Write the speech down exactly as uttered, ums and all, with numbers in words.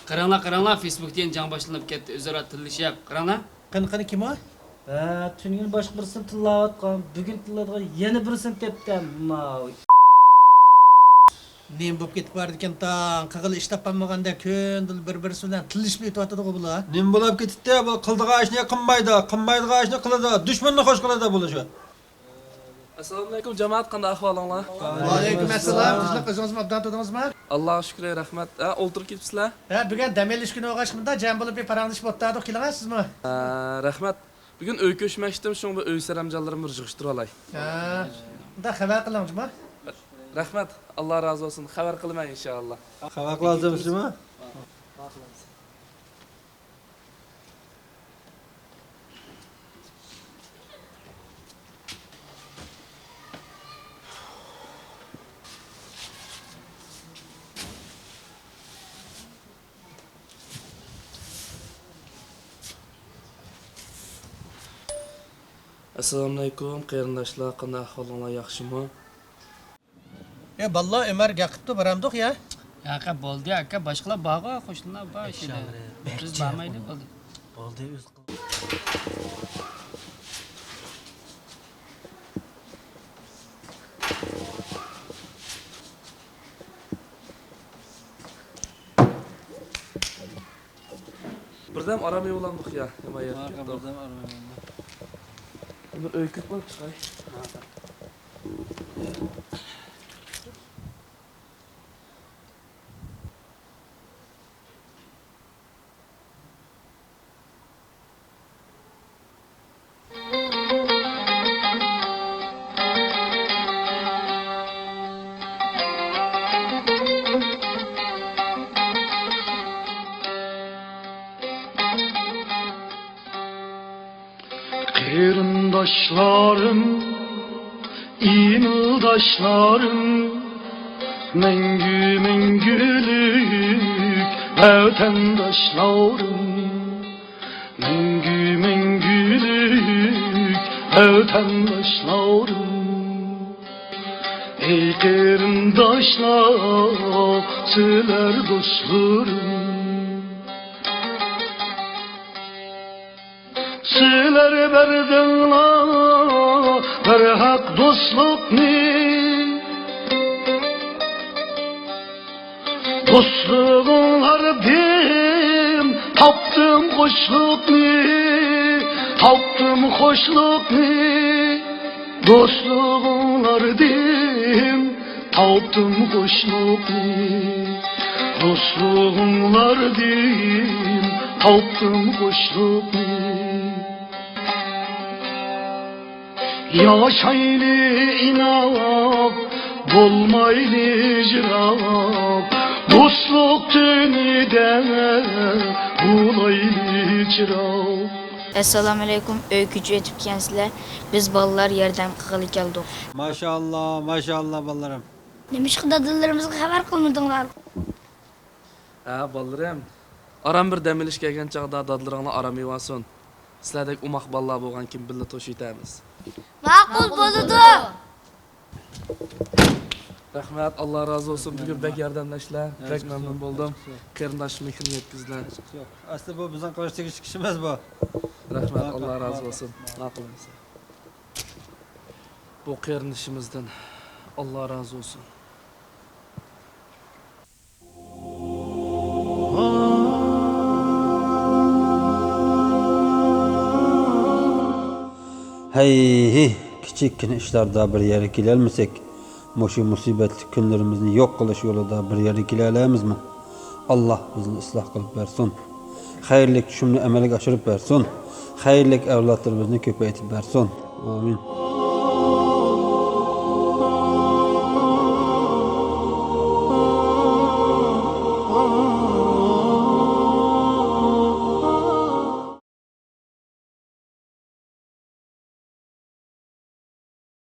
قاراڭلار، قاراڭلار، فېيسبۇكتا يەنە جەڭ باشلىنىپ كەتتى، ئۆزئارا تىللىشىپ، قاراڭلار. قېنى، قېنى، كىم ئۇ؟ ھە، تۈنۈگۈن باشقا بىرسىنى تىللاۋاتقان، بۈگۈن تىللايدىغان يەنە بىرسىنى تېپتى، ماۋۇ. نېمە بولۇپ كېتىپ بارىدىكىن تاڭ؟ قىلغىلى ئىش تاپالمىغاندەك كۈندىلا بىر-بىرسى بىلەن تىللىشىپ ئۆتۈۋاتىدىغۇ بۇلار. نېمە بولاپ كېتىپتۇ؟ بۇ قىلىدىغان ئىشنى قىلمايدۇ، قىلمايدىغان ئىشنى قىلىدۇ، دۈشمەننى خوش قىلىدۇ بۇلار شۇ. ئەسسالامۇئەلەيكۇم جامائەت، قانداق ئەھۋالىڭلار؟ ۋەئەلەيكۇم ئەسسالام، تىنچلىق، ئۆزىڭىزمۇ ئوبدان تۇردىڭىزمۇ؟ ئاللاغا شۈكرى، رەھمەت. ھە، ئولتۇرۇپ كېتىپسىلەر؟ ھە، بۈگۈن دەم ئېلىش كۈنى بولغاچقا مۇنداق جەم بولۇپ بىر پاراڭلىشىپ ئولتۇردۇق، كېلىڭە سىزمۇ. ھە، رەھمەت. بۈگۈن ئۆي كۆچمەكچىدىم، شۇڭا بىر ئۆي سەرەمجانلىرىمنى بىر يىغىشتۇرالاي. ھە، ئۇنداق خەۋەر قىلىڭ جۇمۇ. رەھمەت، ئاللا رازى بولسۇن، خەۋەر قىلىمەن ئىنشائاللا. خەۋەر قىلىۋاتىمىز جۇمۇ. ئەسسالامۇئەلەيكۇم، قېرىنداشلار، قانداق ئەھۋالىڭلار، ياخشىمۇ؟ ئە، بالىلار، ئۆمەر گەپ قىپتۇ، بارامدۇق يا؟ ياق، بولدى، ئاكا، باشقىلار بارغۇ، قوشنىلار بار، شۇنداق. بىز بارمايلى، بولدى. بولدى، ئۆز. بىردەم ئارام ئېلىۋالامدۇق يا، نېمە يەپ ھە، كەتتۇق. بىردەم ئارام ئېلىۋالدۇق. بىر ئۆي كۆك بولۇپ چىقاي. قېرىنداشلارىم، ئىمىلداشلارىم، مەڭگۈ مەڭگۈلۈك ۋەتەنداشلارىم، مەڭگۈ مەڭگۈلۈك ۋەتەنداشلارىم. ئەي قېرىنداشلار، سىلەر دوستلىرىم. سىلەر بەردىڭلار بىر ھەق دوستلۇقنى. دوستلۇقۇڭلاردىن تاپتىم خوشلۇقنى، تاپتىم خوشلۇقنى. دوستلۇقۇڭلاردىن تاپتىم خوشلۇقنى، دوستلۇقۇڭلاردىن تاپتىم خوشلۇقنى. ياشايلى ئىناق، بولمايلى يىراق، دوستلۇق تۈنىدە بولايلى چىراغ. ئەسسالامۇئەلەيكۇم، ئۆي كۆچۈۋېتىپتىكەنسىلەر، بىز بالىلار ياردەم قىلغىلى كەلدۇق. ماشائاللا، ماشائاللا بالىلىرىم. نېمىشقا دادىلىرىمىزغا خەۋەر قىلمىدىڭلار؟ ھە، بالىلىرىم. ئاران بىر دەم ئېلىش كەلگەن چاغدا دادىلىرىڭلار ئارام ئېلىۋالسۇن. سىلەردەك ئوماق بالىلار بولغانكىن بىللە توشۇۋېتەرمىز. ماقۇل، بولىدۇ. رەھمەت، ئاللا رازى بولسۇن. بۈگۈن بەك ياردەملەشلەر. بەك مەمنۇن بولدۇم. قېرىنداش مېھرىنى يەتكۈزدىلەر. ئەسلى بۇ بىزنىڭ قىلىش تېگىشلىك ئىشىمىز بۇ. رەھمەت، ئاللا رازى بولسۇن. ماقۇل. بۇ قېرىندىشىمىزدىن ئاللا رازى بولسۇن. ھەي، كىچىككىنە ئىشلاردا بىر يەرگە كېلەلمىسەك، مۇشۇ مۇسىبەتلىك كۈنلىرىمىزنى يوق قىلىش يولىدا بىر يەرگە كېلەلەيمىزمۇ؟ ئاللا بىزنى ئىسلاھ قىلىپ بەرسۇن. خەيرلىك چۈشۈمنى ئەمەلگە ئاشۇرۇپ بەرسۇن. خەيرلىك ئەۋلادلىرىمىزنى كۆپەيتىپ بەرسۇن. ئامىن.